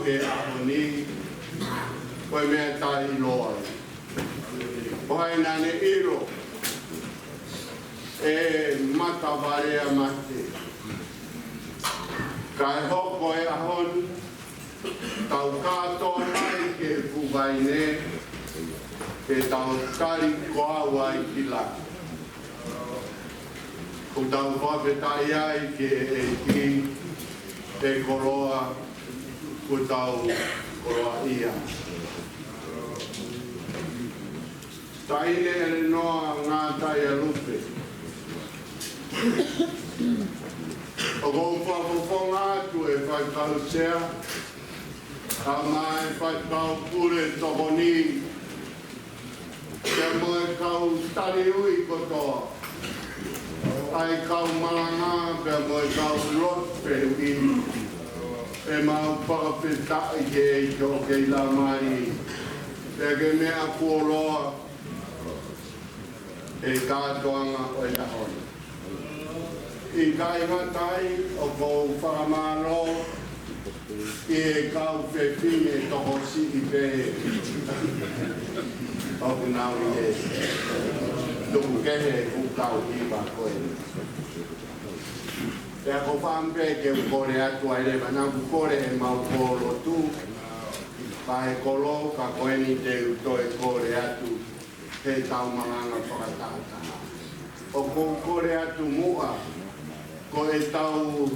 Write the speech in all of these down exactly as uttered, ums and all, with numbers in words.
He ʻaho ni, ko e meʻa taʻeʻiloa. Ko hai naʻa ne ʻilo ʻe Matavalea Mate. Kae hoko e ʻaho ni, tau kātoa mai ki he fuʻu vaine, ke tau tali ko au ai ki lalo. ʻOku tau fakafetaʻi ai ki he ʻEiki, he koloa kuo tau koloaʻia. Taʻahine ʻElenoa Ngātaialupe. ʻOku ou fakafofonga atu e faifekau sea, kae ʻumaʻā e faifekau pule tokoni, pea mo e kau taliui kotoa, ʻa e kau malanga, pea mo e kau lotu fehuʻi. ʻE mau fakafetaʻi ki he ʻEiki ʻoku kei laumālie, pea ke meʻa fuoloa he kātoanga ʻo e ʻaho ni. ʻIkai ngata ai, ʻoku ou fakamālō ki he kau fefine tokosiʻi pē ʻoku nau ʻi he tuku kehe ʻoku tau hiva ko eni. Pea ko e fakaʻamu pē ke u kole atu ai leva, naʻa ku kole ʻemau kōlotu, pea he kolo, ka ko eni te u toe kole atu he tau malanga fakatahataha. ʻOku ou kole atu muʻa, ko e tau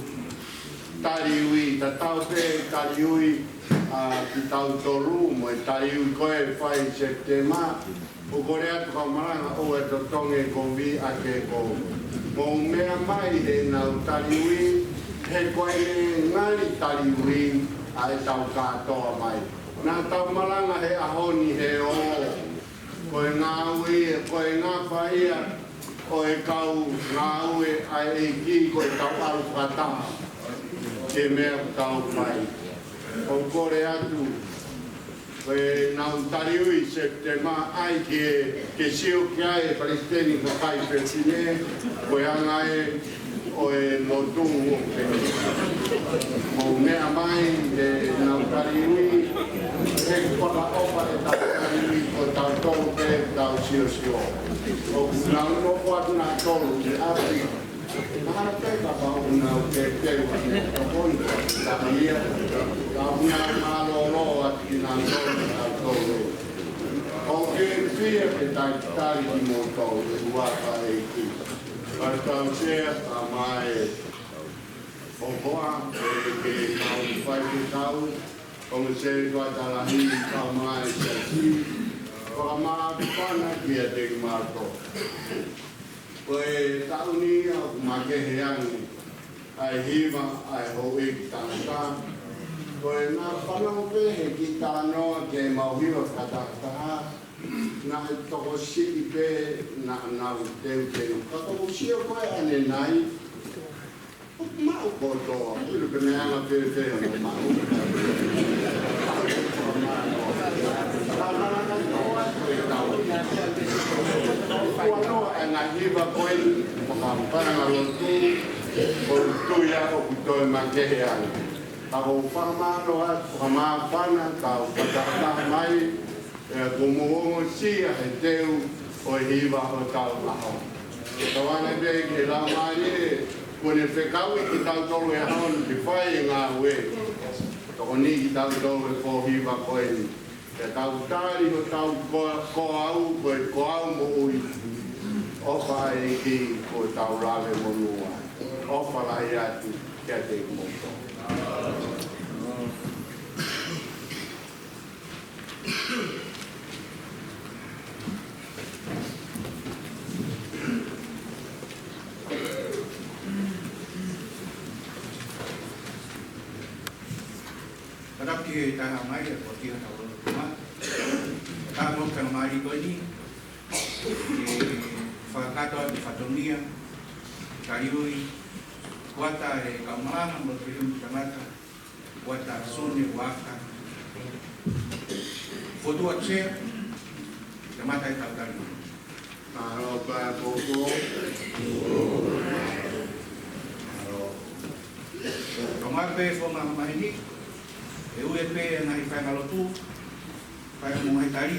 taliui, tatau pē taliui ʻa kitautolu mo e taliui ko ē fai Sepitema. ʻOku ou kole atu kau malanga ʻoua ʻe totongi e kovi ʻa ke ko. Mou meʻa mai he nau taliui, he ko e ngali taliui ʻa e tau kātoa mai. Naʻa tau malanga he ʻaho ni he ʻo ko e ngāue, ko e ngafa ia ʻo e kau ngāue ʻa e ʻEiki, ko e tau ʻalu fakataha ki he meʻa ʻoku tau fai. ʻOku ou kole atu, ko e nau taliui Sepitema ʻai ke, ke sio ki ai e palesiteni kakai fefine, ko e anga ē ʻo e lotu ʻoku pehē. Mou meʻa mai he nau taliui, he ʻoku fakaʻofa e tau taliui ko tautolu pē tau siosio. ʻOku nau nofo atu nautolu ʻi ʻapi. Mahalo pē kapau ʻoku nau teuteu atu ʻo tokoni, ka ia, ka ʻoku nau mālōlō atu kinautolu, tautolu. ʻOku ou fiefia ke talitali kimoutolu, ʻe ua ka ʻEiki. Faifekau Sea, kae ʻumaʻā e ʻOhoa, ʻe ke kau faifekau, ʻo mo se tuatalahi, kae ʻumaʻā e siasi, fakamāfana kiate kimautolu. Ko e taʻu ni ʻoku makehe ange ʻa e hiva ʻa e houʻeiki tangata. Ko e naʻa fanongo pē he kiʻi talanoa ke mau hiva fakatahataha, naʻe tokosiʻi pē naʻa nau teuteu. Ka ʻoku ou sio ko ē ʻanenai, ʻoku maʻu kotoa, ʻilo pē meʻa anga pē pē ʻoku maʻu. Ka malanga noa ko e tau. Kuo noa e ngaahi hiva ko eni, fakapalanga lotu, ʻoku ou tui ʻoku toe makehe ange. Ka ʻoku ou fakamālō atu, fakamāfana, kau fakataha mai, ʻe, kuo mou ongosia he teu ʻo e hiva ʻo e tau ʻaho. Tauange pē ki he Laumālie, kuo ne fekauʻi kitautolu he ʻaho ni ke fai e ngāue. Tokoni kitautolu he fōhiva ko eni. Ke tau tali hotau ko, ko au, ko e ko au moʻui. ʻOfa ʻEiki ko e tau lave monū. ʻOfa lahi atu kiate kimoutolu. Tatau ki he tala mai, ʻa ko tira tau lotu kuma. Tala mo tala mai ko eni, ke fakakātoa atu fatongia, taliui, kuata e kau malanga mo e kilimu tangata, kuata Sone Uaka. Fotu atu Sea, kamata e tau taliui. Mālō pea koukou. Mālō. Tau mape fo ma mahini. ʻE ui pē ʻa e ngaahi faʻahinga lotu, faʻahinga mo e ngaahi tali,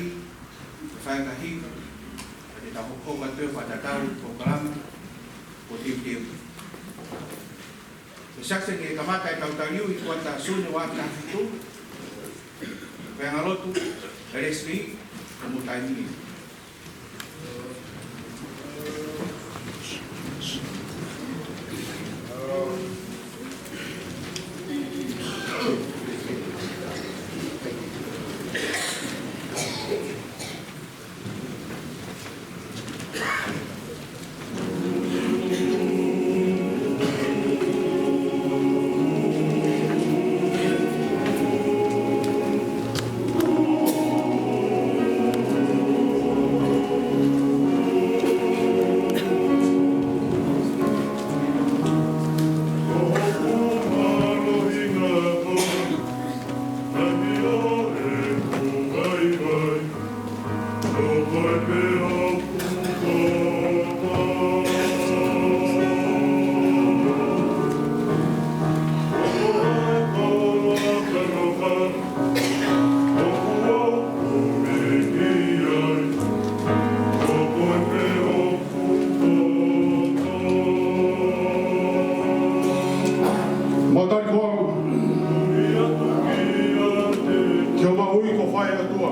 faʻahinga himi, ʻa ia te tau hoko atu ʻo fakatatau ki he polokalama kuo teuteu. Ko e section ke kamata ʻetau tali ui ko e kuata Sune ua afe taha fitu, faʻahinga lotu, ʻe Leslie, ko e mo taimi. Mo tali ko au. Ke u maʻu ʻi he ko fai ʻa e ʻOtua.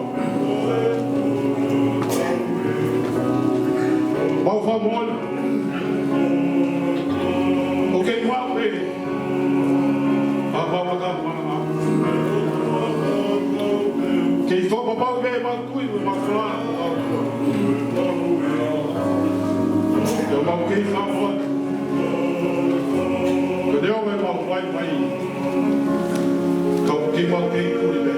Mau fakamoʻoni. ʻOku kei maʻu pē ʻa e mau maka mana. Kei fakapapau pē mau tui mo mau fala. Ke mau kei fakamoʻoni. Ko e ʻoku mau vaivai. Ka ʻoku kei mau kei kuli pē.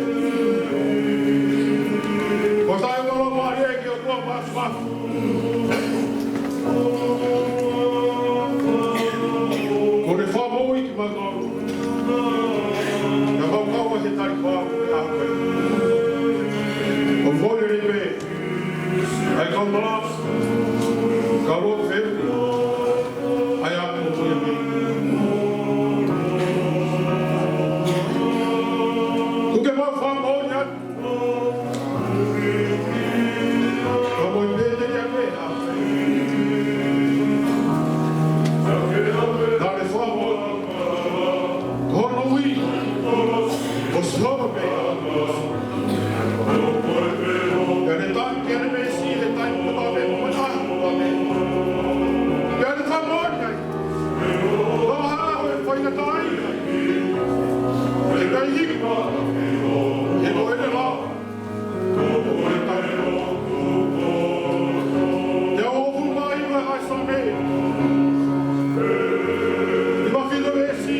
Ko e taʻeʻofa mai ē ki he ʻOtua Māfimafi. Ko e fakamoʻui kimautolu. Naʻa mau kau he tali ko au ʻa koe. ʻO moʻui lelei pē. ʻA e kau malanga, kau lotu fefine, ʻa ia ko ia pē. Tuku ke mau fakamoʻoni atu. Ka mo e pēteli a pē. Naʻa le fakamoʻoni. Ko hono ui, ko Sihova pē. Pea ne tali ki he meesi, he taimi kotoa pē, mo e ʻaho kotoa pē. Pea ne fakamoʻoni ai. Ko e hā ʻa e faingataʻa ia. He kai hiko. He ko ʻene lao. Te u hūfanga mai ʻi he Sāme. Nima fitu veesi.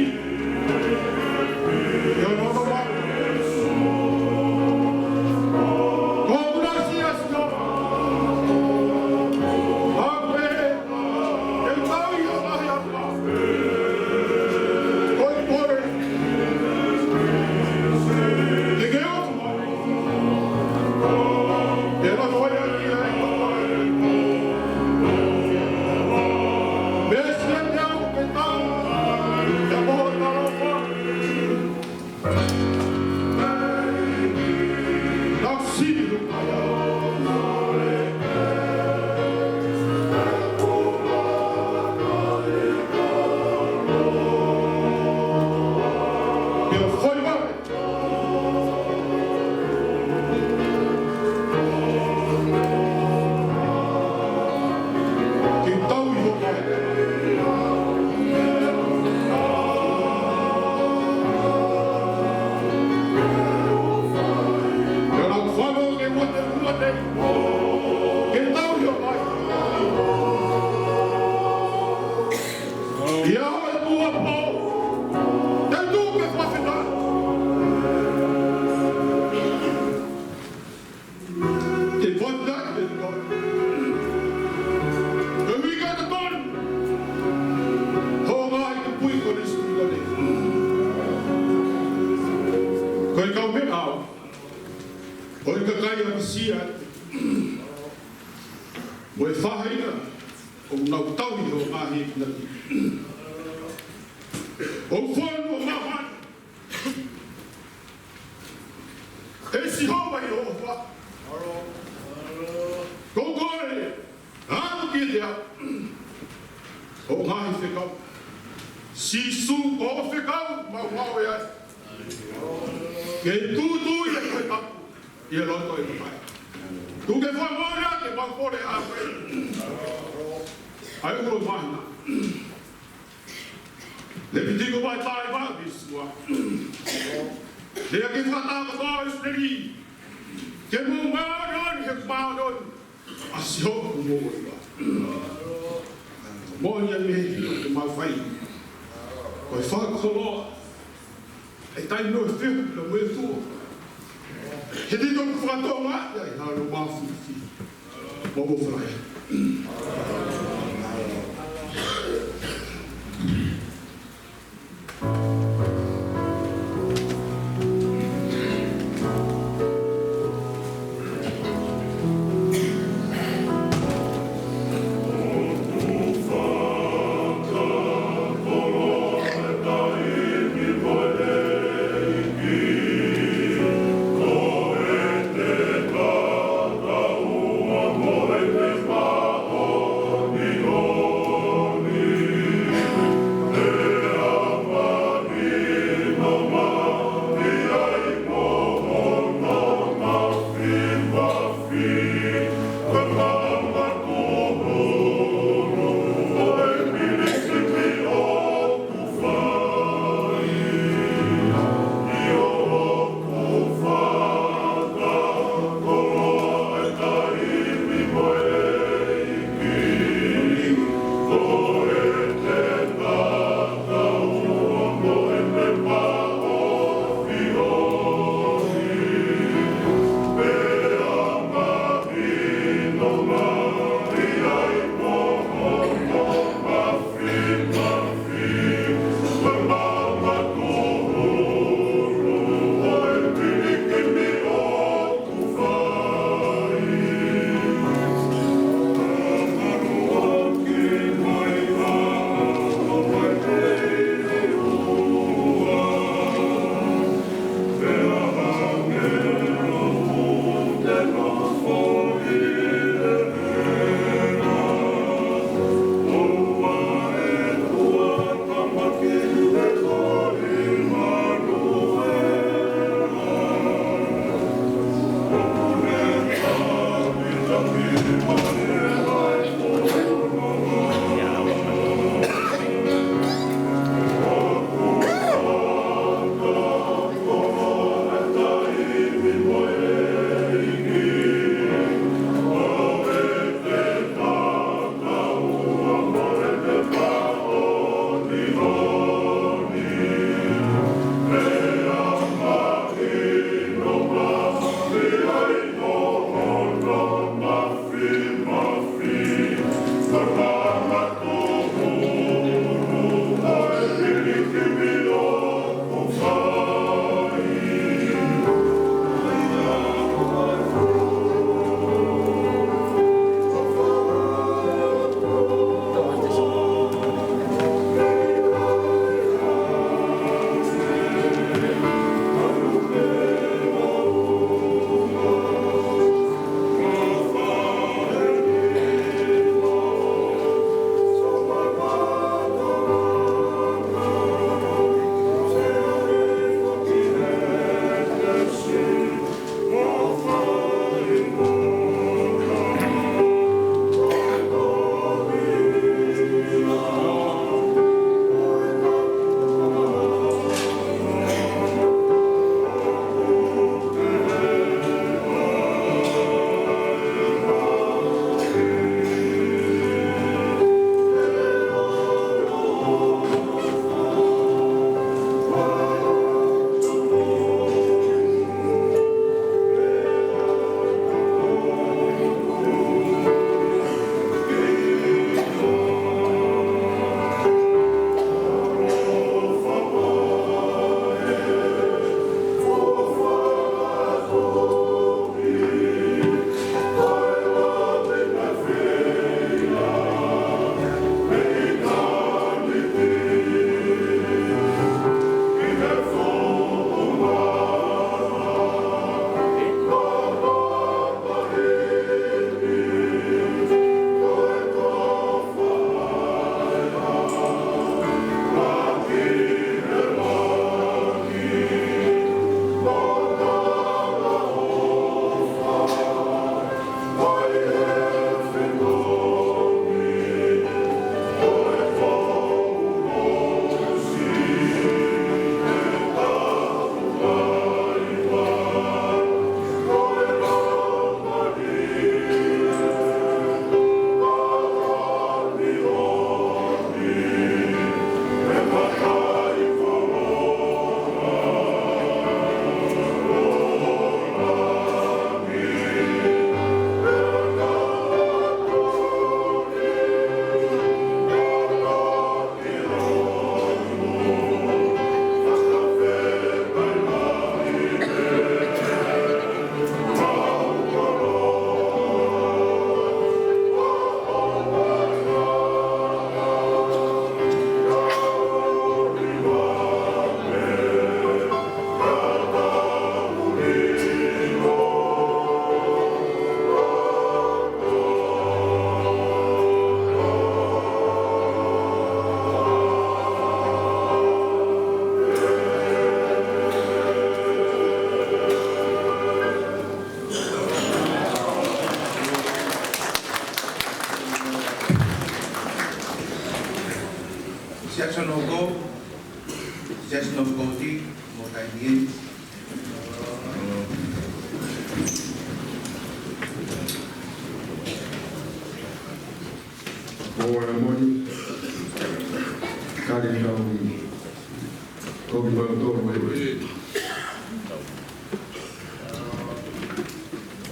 Ko e kau meʻa, ko e kakai ʻa Misia, mo e faʻahinga ʻoku nau tauhi hoʻo ngaahi ʻekinaki. ʻOku fonu ʻa māmani. Sihova ʻi hoʻo huafa. Ko koe, ʻalu kiate au ʻo ngaahi fekau. Sīsū ko hoʻo fekau, mau ngāue ai. Ke tūtū ia ko e tapu ʻi he loto ʻo e kakai. Tuku ke fakamoʻoni ʻa e mau kole ʻa koe. ʻAi ʻo māhina. Levitiko mai tai ma Sīsū. Lea ke fakataha ko ʻIsileli. Ke mou māʻoniʻoni he māʻoniʻoni ʻa Sihova ko homou ʻOtua. Moʻoni ʻa e meʻa ke mau fai. Ko e fakakoloa. ʻE taimi ʻo e fehuʻi mo e tuʻu. He te tau fakatonga ia ʻi hano mafifi. Mau ʻofa lahi.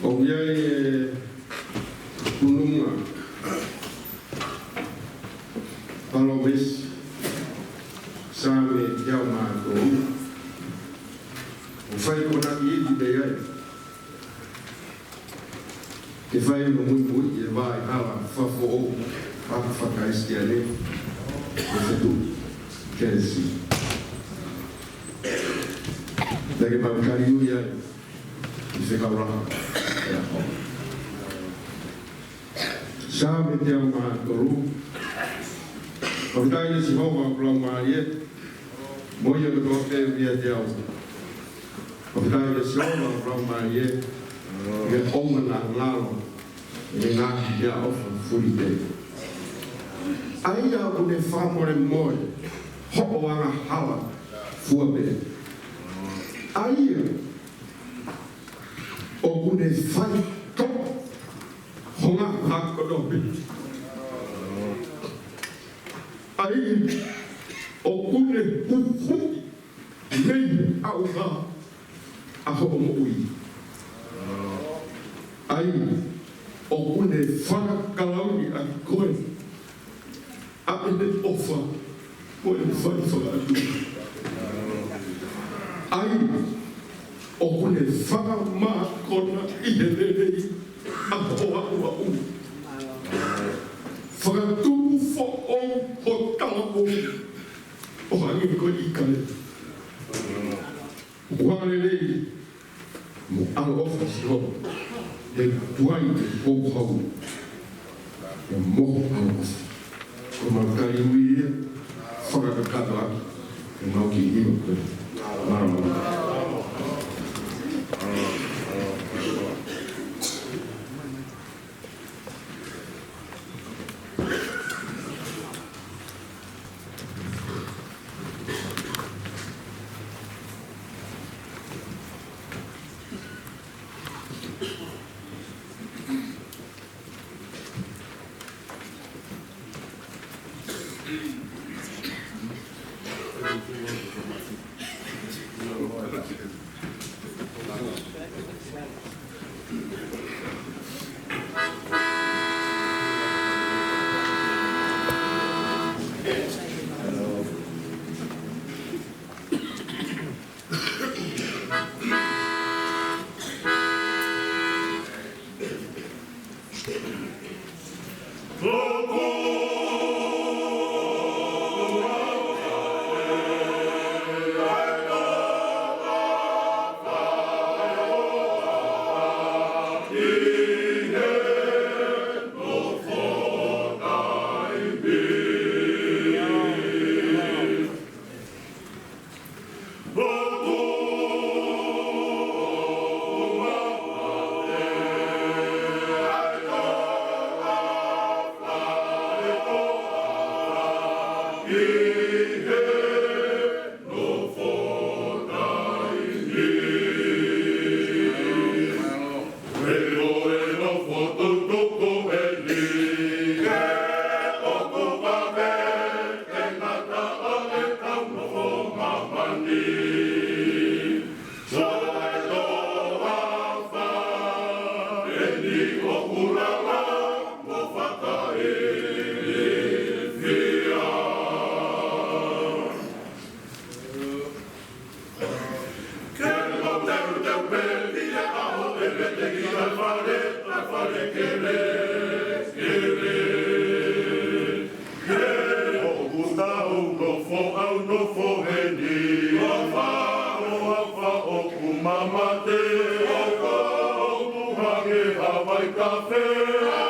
ʻOku ʻi ai e tuʻunga palōmesi Saame teau mā tolu. ʻOku fai ko ena ki iti pē ai. Ke fai hono muimui ʻi he vaʻa hala fakafoʻou faka-Kalisitiane ʻo e fetuʻu kelesi. Pea ke mau tali ui ai ʻi he fekau lahi. Saame teau mā tolu. Fakafetaʻi ʻia Sihova ʻoku laumālie, mo ia kotoa pē ʻoku ʻiate au. Fakafetaʻi ʻia Sihova ʻoku laumālie, ʻi he ʻoua naʻa ngalo ʻene ngaahi meʻaʻofa fulipē. ʻA ia ʻoku ne fakamolemole hoʻo angahala fua pē. ʻA ia ʻoku ne faitoʻo ho ngaahi hako kotoa pē. ʻA ia ʻoku ne huhuʻi mei he ʻauha ʻa hoʻo moʻui. ʻA ia ʻoku ne fakakalauni ʻaki koe ʻa ʻene ʻofa mo ʻene fai fakaʻatuʻi. ʻA ia ʻoku ne fakamākona ʻi he lelei ʻa hoʻo aʻuaʻu. Fakatupu foʻou ho talavou ʻo hangē ko e ʻīkale. ʻOku angalelei mo ʻaloʻofa Sihova, ʻe tuai ke houhau ʻi he moho ʻaloʻofa. Ko ʻemau tali ui ia, fakakakato ʻaki ʻemau kiʻi hiva ko eni. Mālō. ʻOku tau nofo, ʻau nofo heni. ʻOfa, ʻofa ʻoku mamate. ʻOfa ʻoku hangē ha vai kafe. ʻA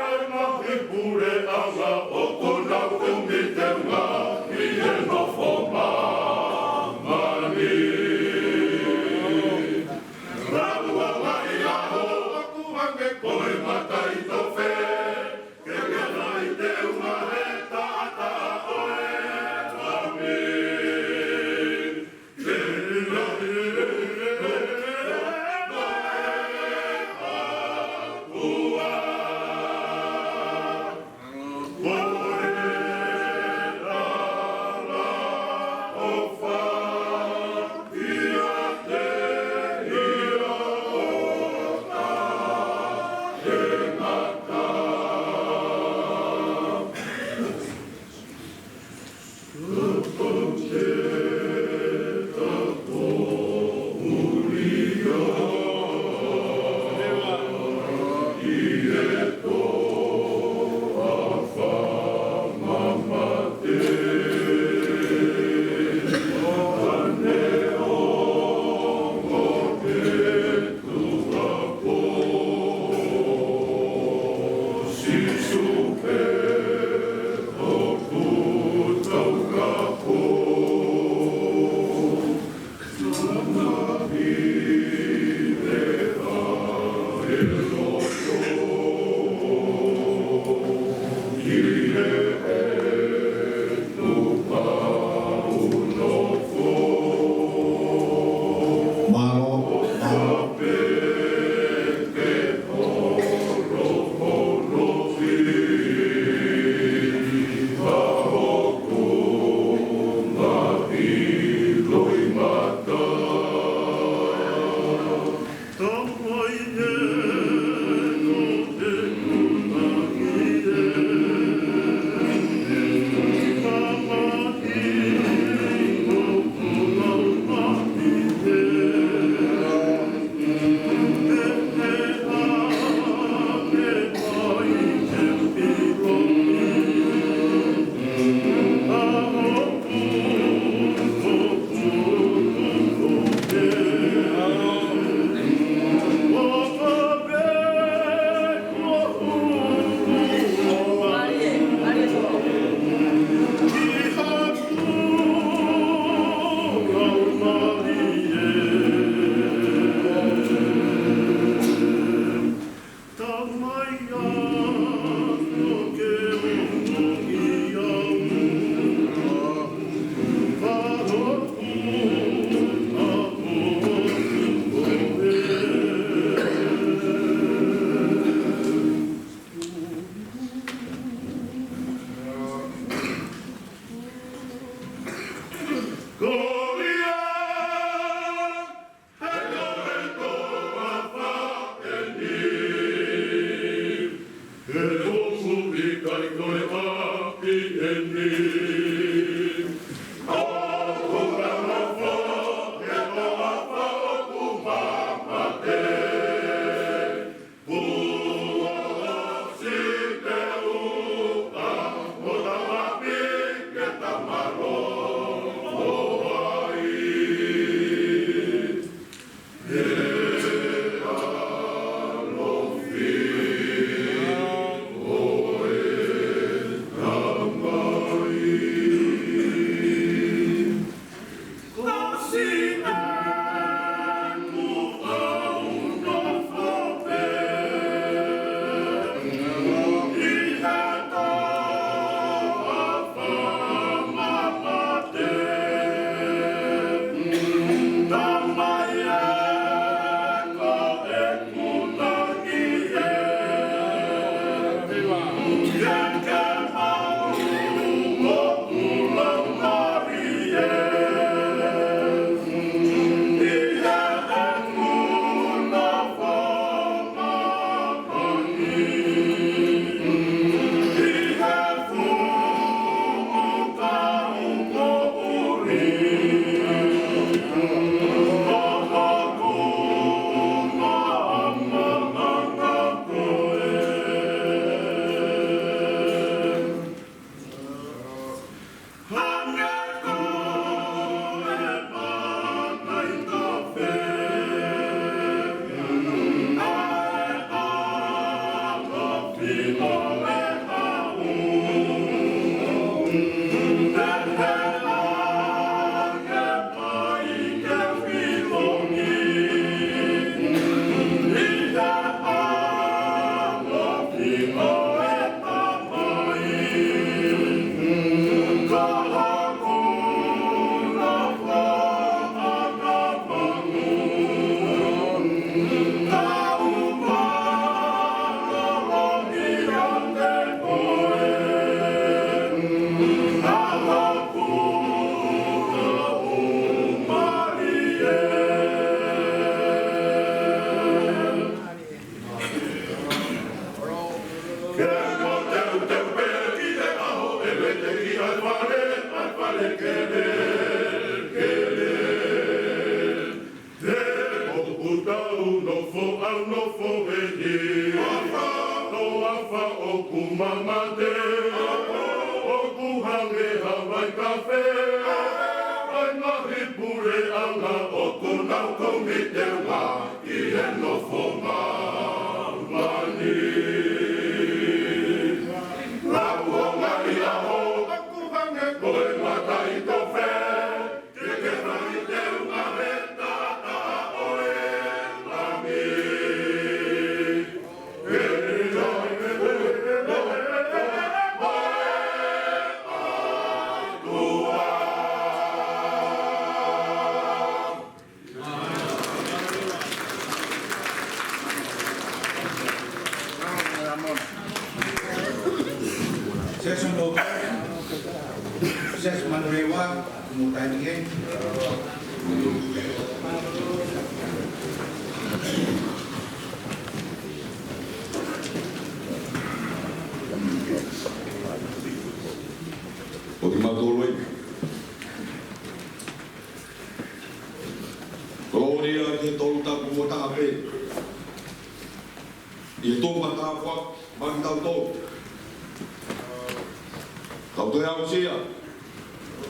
e ngaahi puleʻanga ʻoku nau kumi teunga ʻi he nofo māmani. Raua mai ʻaho ʻoku hangē ko e mataʻitofe. Ke ke mai teunga he taʻataʻa ʻo e tami. Ke ʻilo ʻi he ʻOtua. Te ʻoku tau nofo ʻa e nofo ʻeni. Toafa, toafa ʻoku mamate. ʻOku hangē ha vai kafe. ʻA e ngaahi puleʻanga ʻoku nau kumi teuʻa ʻi he nofo māmani. Lau o ngaahi ʻaho ʻoku hangē ko e mataʻitofe. Session mo, session mo rewa, mo taimi ke. ʻOku mau toloi. Kolōlia ki he Tolu Tapu mo Taha pē. ʻI he tuʻunga tāpuaki maʻa kitautolu. Tau toe aʻusia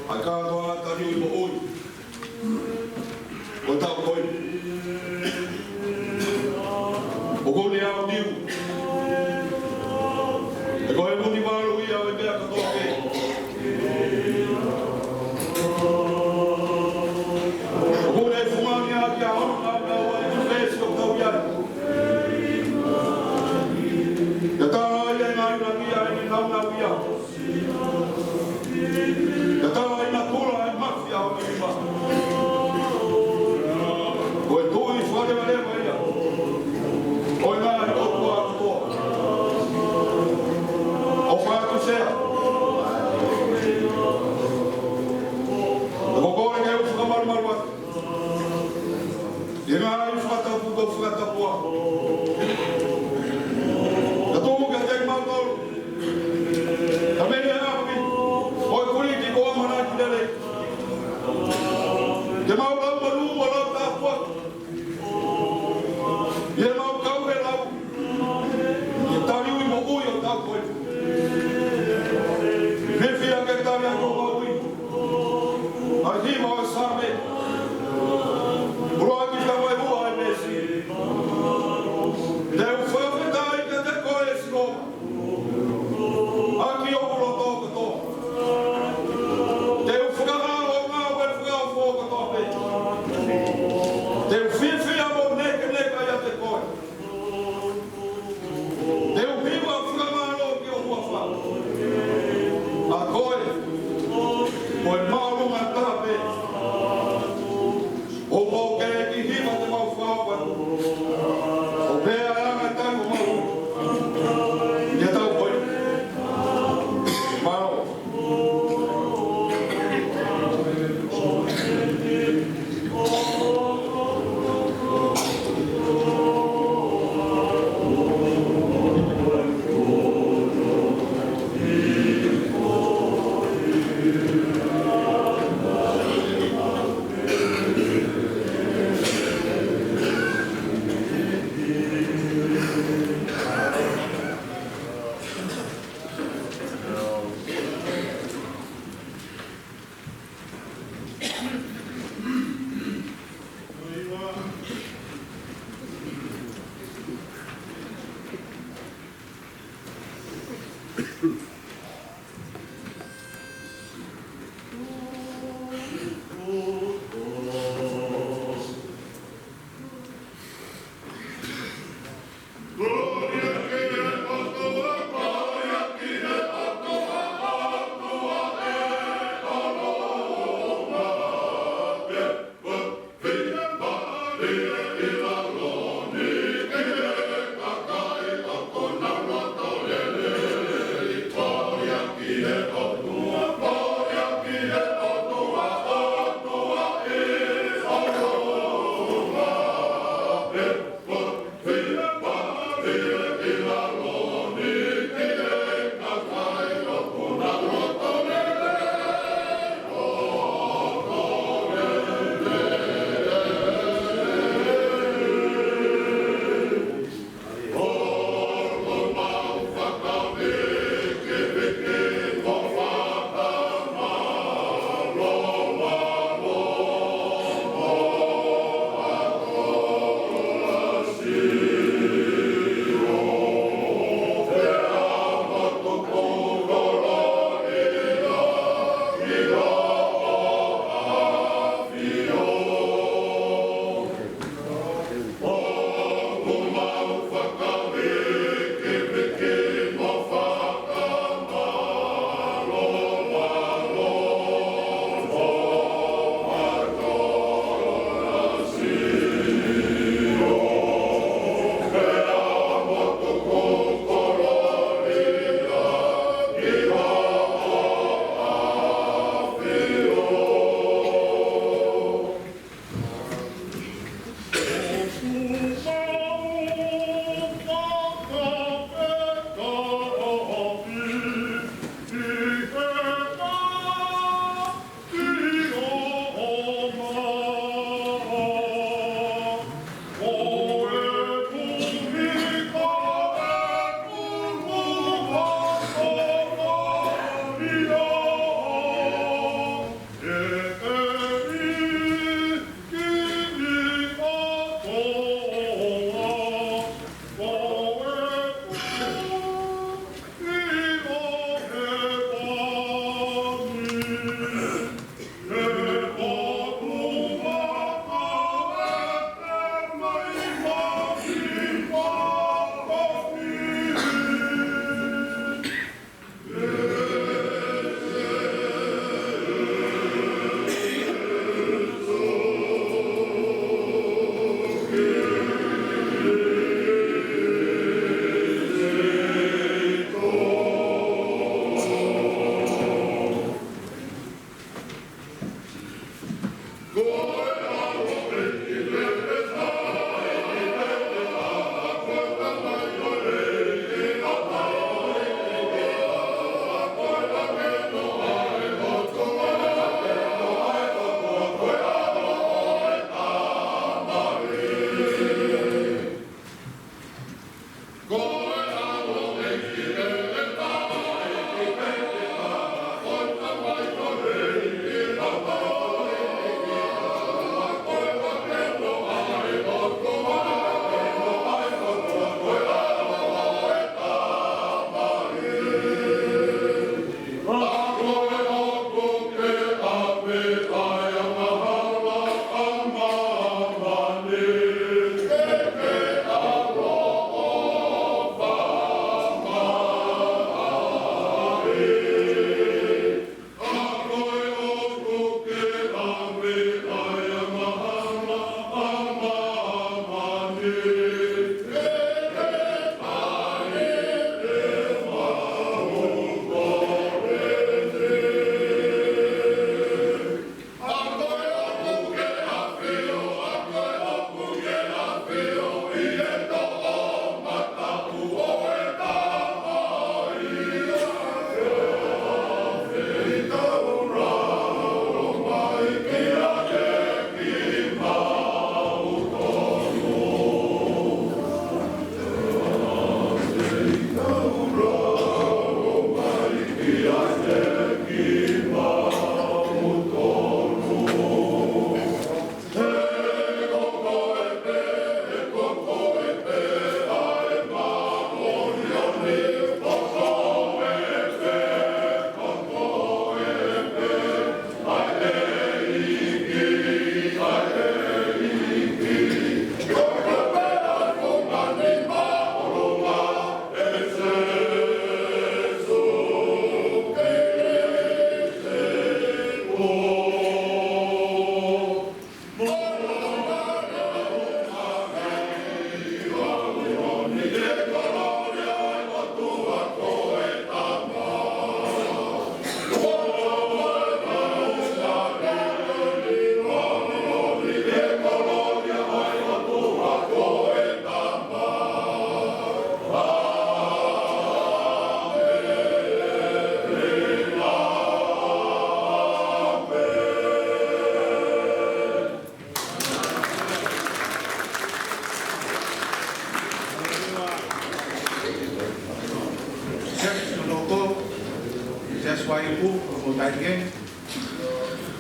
ʻa e kātoanga taliui moʻui ʻo e taʻu ko eni. ʻOku ne aʻu niu. He ko e muni malu ia ʻo e meʻa kotoa pē. ʻOku ne fungani ʻaki ʻa hono ngaahi meʻa ʻo e fesi ʻo kau ia. Ka tā ia ʻi he ngaahi langi ʻa ʻene naunau ia. Ka tā ʻi natula ʻa e mafi ʻa hono nima. Ko e tuʻi fakalevaleva ia ʻo e ngaahi ʻotua kotoa. ʻOfa atu Sea. ʻOku ou kole ke u fakamalumalu atu ʻi he ngaahi fakatapu kuo fakatapua. Ka tuku kiate kimautolu, ka mei he ʻapi ʻo e kuliki ko ʻAmanaki Lelei, ke mau lau manu mo lau tāpuaki ʻi heʻemau kau he lau ʻi he taliui moʻui ʻo e taʻu ko eni. Hifo ke tali ʻa e ʻOtua moʻui. ʻA e himi ʻo e Saame. Ulo ʻaki tama e ua e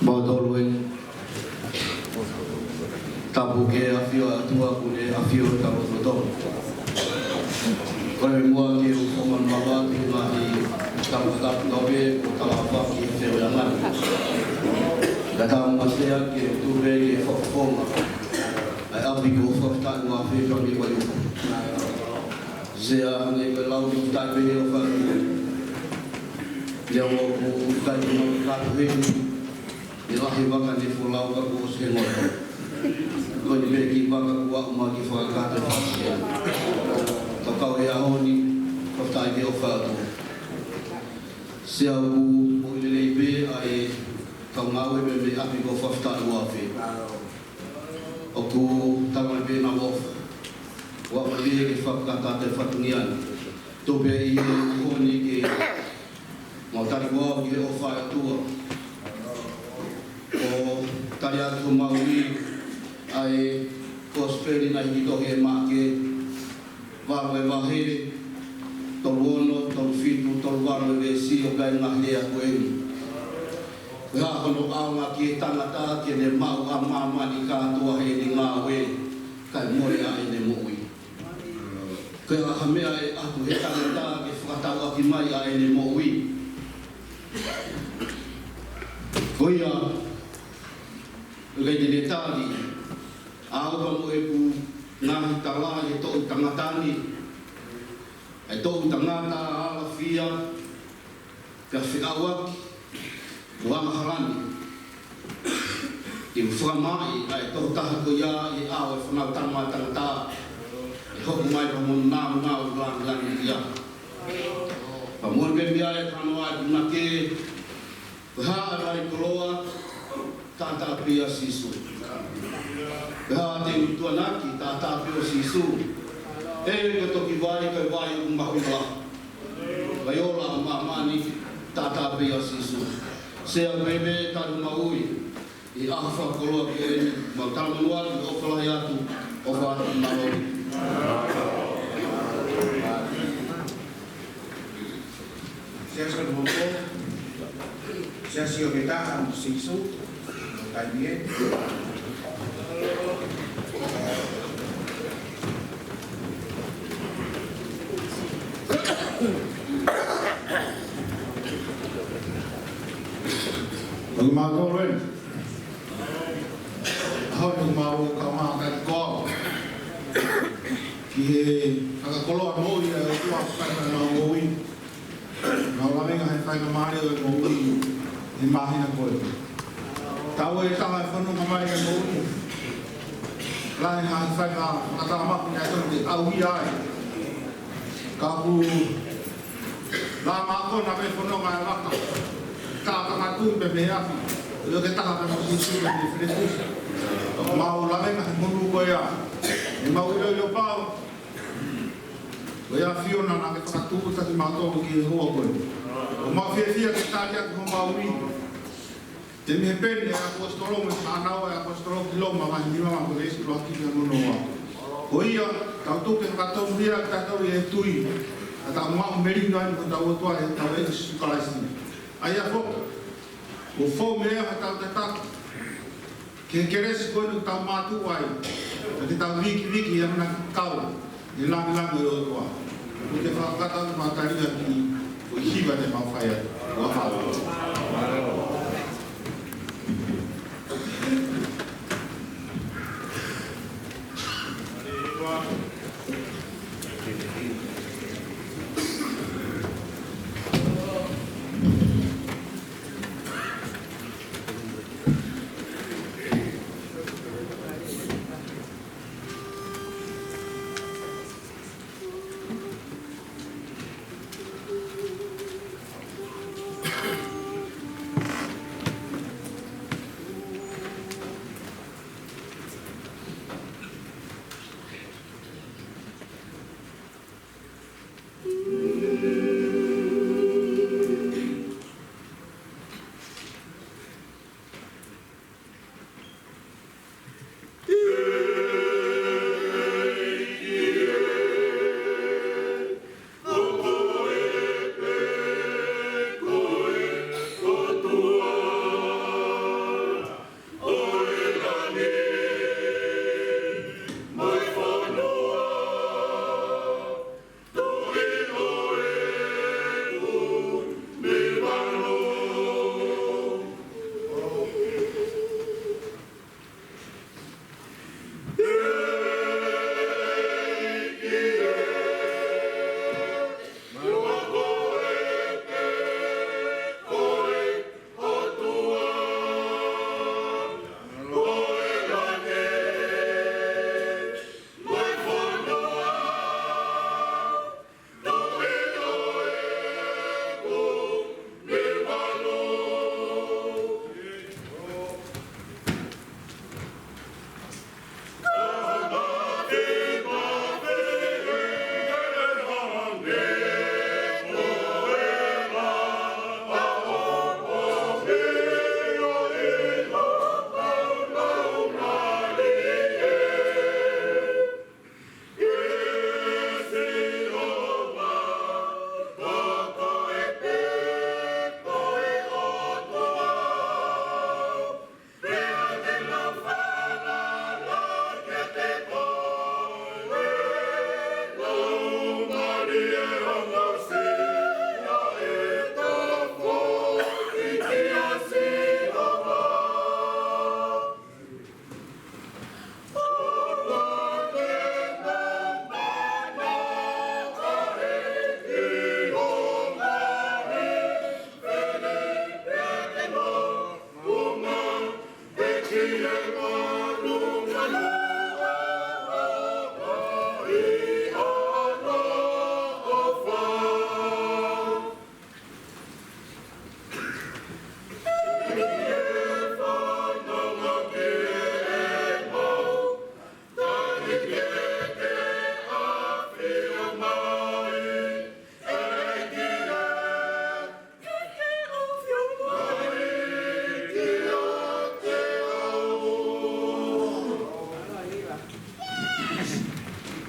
Mautolu ē. Tapu ki he ʻafio ʻa e ʻOtua kuo ne ʻafio ʻi hotau lotolotonga. Ko e muʻa ke u fakamanatu atu e ngaahi tama tapu tau pē kuo tala ʻofa ki he feohi ʻanga. Ka tau matea ke tuku pē ke fakafofonga ʻa e ʻapi ko Fakafetaʻi Uafe, Tony Vaiuku. Sea, hangē ko e lau ʻoku tau pehē ʻofa atu. Neongo ʻoku ʻikai ke mau kātoa heni, ʻi he lahi vaka ne folau ka kuo ʻosi hengoto. Ko eni pē kiʻi vaka kuo aʻu mai ke fakakakato e fasi. Ka kau he ʻaho ni, fakafetaʻi ke ʻofa atu. Sea, ʻoku ʻoku lelei pē ʻa e kau ngāue mei he ʻapi ko Fakafetaʻi Uafe. ʻOku tala mai pē naʻa mau Fakataha te fatungia ni. Tuku pē ʻi he ʻaho ni ke mau tali atu ki he ʻofa ʻa e ʻOtua. ʻO tali atu homau ui ʻa e Kosipeli naʻe hiki tohi ʻe Maʻake, valu ʻa e vahe, tolu ono, tolu fitu, tolu valu ʻa e veesi ʻo e ngaahi lea ko eni. Ko e hā hono ʻaonga ki he tangata ke ne maʻu ʻa māmani kātoa heʻene ngāue, kae mole ʻa ʻene moʻui. Ko e hā ha meʻa ʻe ʻatu he tangata ke fakatauʻaki mai ʻa ʻene moʻui. Ko ia, ʻoku ʻikai te ne tali, ʻa au pea mo ʻeku ngaahi tala ʻi he toʻu tangata ni, ʻa e toʻu tangata ʻa Alafia, pea feʻauaki mo Angahalani. Te u fakamaʻi ʻa e tokotaha ko ia ʻi he ʻao ʻo e Fānautama ʻa Tangata, ʻe hoko mai pea mo e nāunau lāngilangi ia. Pea moʻoni pē meʻa ʻe hano ai punake, ko e hā ʻa e lahi koloa, taʻataʻa pē ʻia Sīsū. Ko e hā te u tuʻunaki, taʻataʻa pē ʻo Sīsū. ʻE, ko e toki vai, ko e vai ʻoku mahuʻinga lahi. Vai ola ʻo māmani, taʻataʻa pē ʻia Sīsū. Sea pē mei he tanu maui, ʻi he ʻaho fakakoloa ko eni, mau talamonū atu, ʻofa lahi atu, ʻofa atu mālō. Siasi ʻo Mopo, Siasi ʻo Keta, Sīsū, ʻo Taimie. Ko mātou eni. ʻAho ni mau ka mā kai koa. Ki he fakakoloa moʻui ʻa e ʻOtua kai ka nau moʻui. Mau lavenga he faingamālie ʻo e moʻui he māhina ko eni. Tau ʻi ai e taha ʻe fononga mai he moʻui. Lahi ha fainga fakatama ku ni atu te au ia ai. Ka ku la ma ko na me fononga e laka. Ka ka ngatu pe me afi. Lo ke taha ka mo Sīsū pe me Filipus. Mau lavenga he monū ko ia. ʻE mau ʻiloʻilo pau. Ko ia ʻAfiona naʻa ke fakatuʻutāmaki mautolu ki he houa ko eni. ʻOku mau fiefia ke tali atu homau ui. Te mei he peni ʻa e ʻaposetolo mo e fānau ʻa e ʻaposetolo ki Loma, vahe nima, ko e veesi ʻuluaki ki he ono noa. Ko ia, tau tuku ke fakatonuhia kitautolu ʻi he tui, ka tau maʻu melino ai mo hotau ʻOtua ʻi hotau ʻEiki ko Sīsū Kalaisi. ʻA ia foki, kuo fou mei ai hotau tataki, ki he kelesi ko eni ʻoku tau mātuʻaki ai, ka ke tau vikiviki ʻi he ʻamanaki kau ʻi he langilangi ʻo e ʻOtua. Ko e fakakātoa ʻoku mau tali atu, ko e hiva te mau fai atu. Ua hau.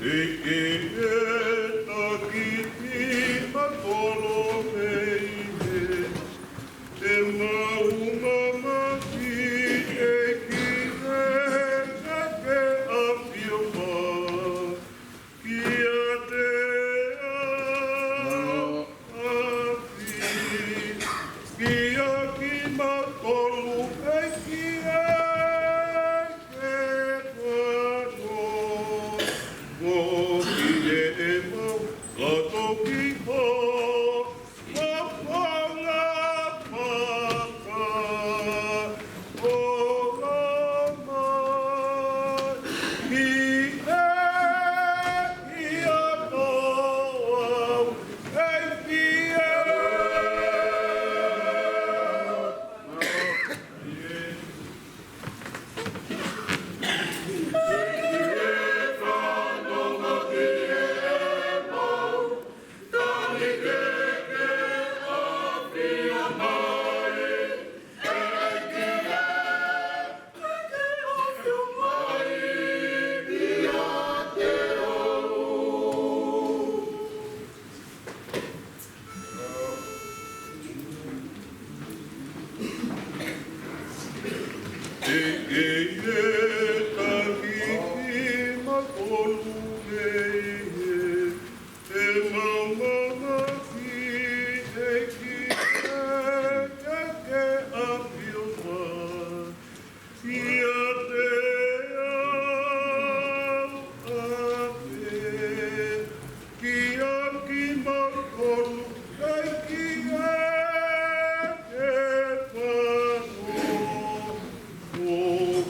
ʻEiki ē, taki kimautolu mei he ʻemau mamata, ʻEiki ē, kae ʻafio mai kiate au. ʻAfio kiate kimautolu, ʻEiki ē, ke fanongo ki heʻemau lotu ki hoʻo fofonga fakaʻosi. ʻEiki ē, taki kimautolu mei he ʻemau mamata, ʻEiki ē, kae ʻafio mai kiate au. ʻAfio kiate kimautolu, ʻEiki ē, ke fanongo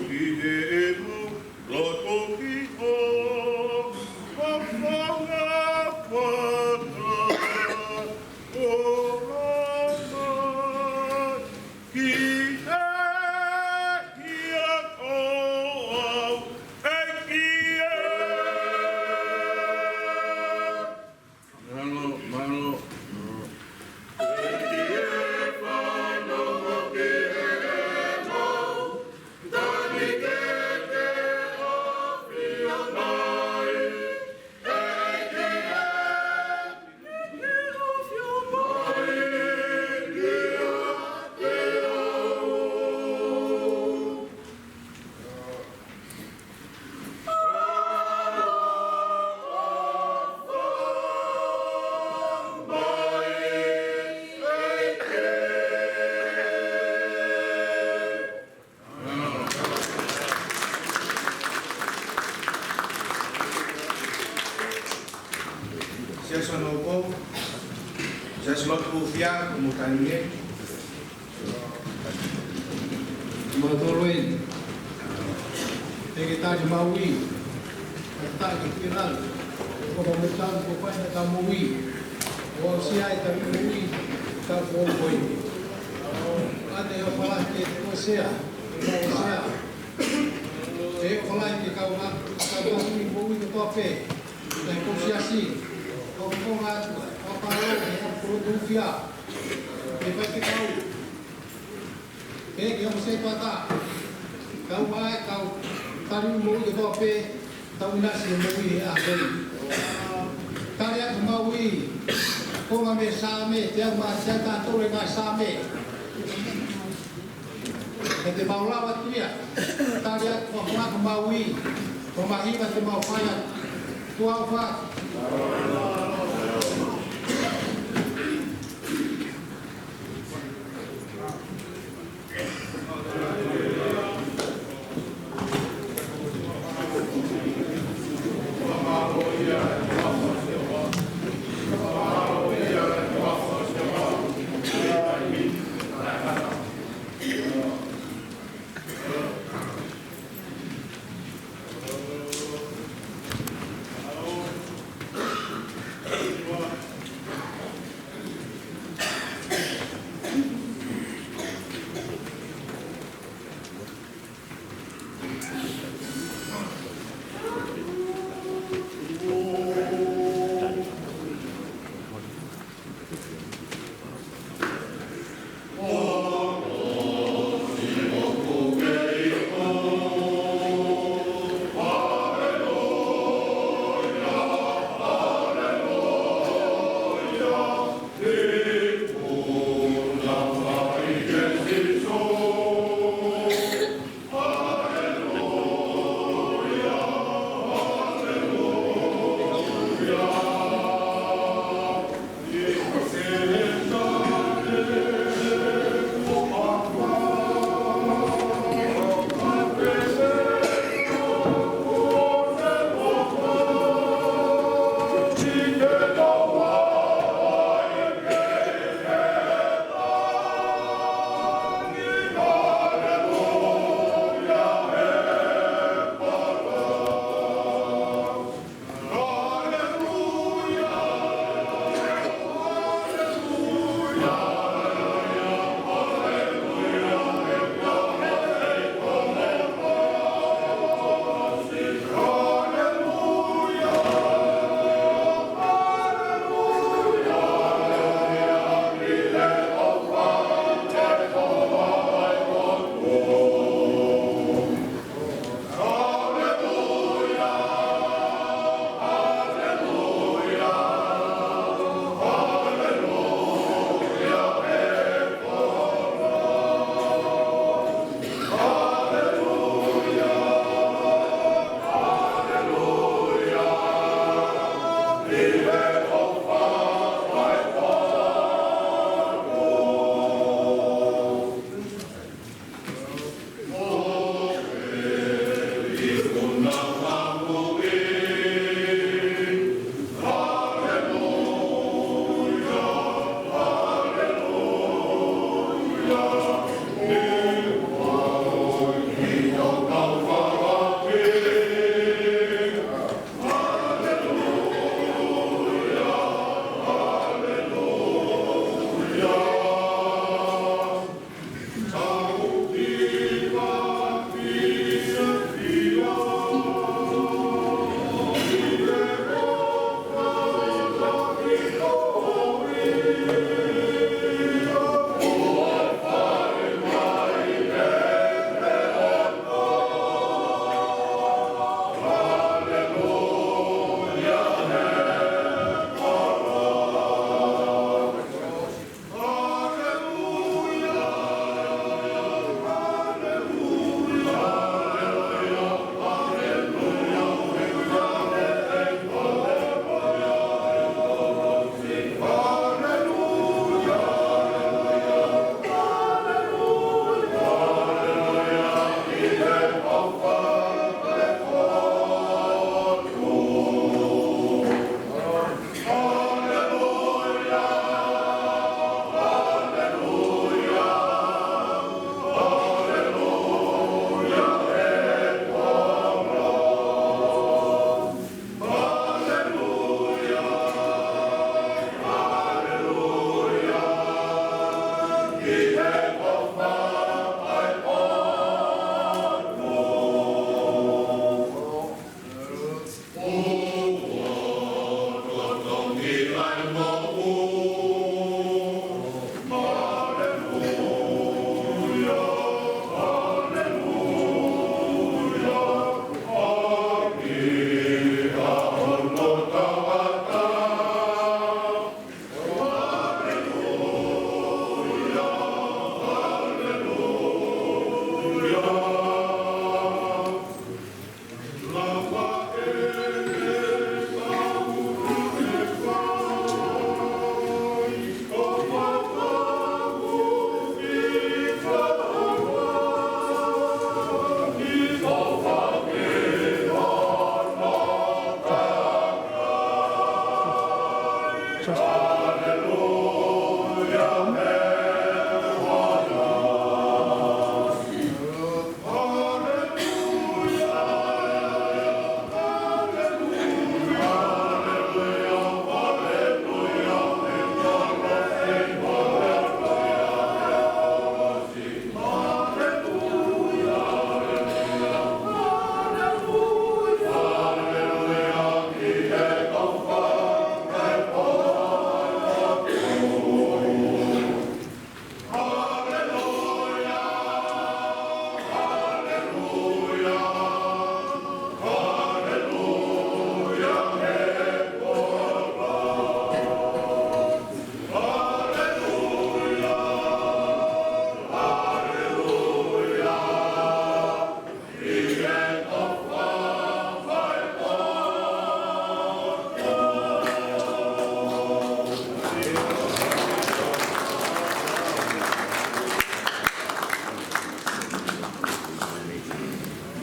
ki heʻemau lotu ki hoʻo fofonga fakaʻosi. Ki he ʻEiki ē. Mālō, mālō. Siasi Honoʻopo, Siasi Lotu Kufiā, ko mo tainge. Mālō eni. ʻEiki, tali maui. Tali ki lalo. Ko mo tau ko fai na tau moʻui. ʻOsi ai tau moʻui, tau ko koi. ʻAte ʻo fala ke ko sea, ko sea. ʻE fala ke kau ma, kau ma ki moʻui kotoa pē. Naʻe ko Siasi, ko ko ngā, ko palo, ko ko tufia. ʻE fai ke kau. ʻEiki, ʻoku sai pata. Kau mai, kau tali moʻui kotoa pē, tau ʻinasi moʻui he ʻaho ni. Tali atu maui, ko ngā meʻa Saame, te au mai, te au tātou e ngā Saame. Ke te mau lava atu ia, tali atu ko ngā maui, ko ngā hiva te mau fai atu. Tuʻa ʻofa.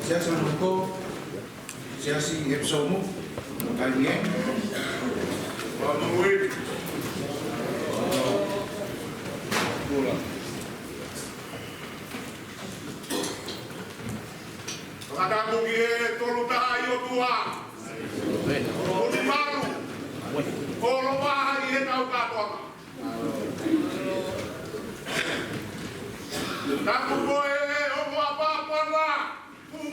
Siasi Mako, Siasi Epsom, Kainge. Fakatapu ki he Tolu Tahaʻi ʻOtua.